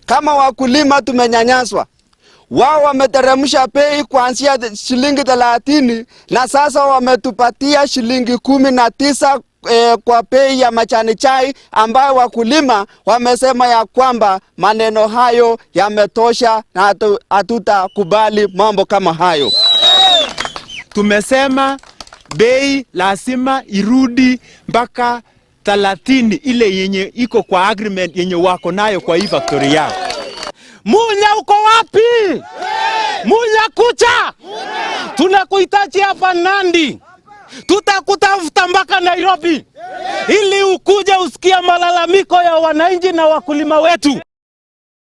Kama wakulima tumenyanyaswa. Wao wameteremsha bei kuanzia shilingi 30 na sasa wametupatia shilingi 19 kwa bei ya majani chai ambayo wakulima wamesema ya kwamba maneno hayo yametosha na hatutakubali mambo kama hayo. Tumesema bei lazima irudi mpaka 30, ile yenye iko kwa agreement yenye wako nayo kwa hii factory yao. Munya, uko wapi? Munya, kuja, tunakuhitaji hapa Nandi, tutakutafuta mpaka Nairobi ili ukuje usikie malalamiko ya wananchi na wakulima wetu.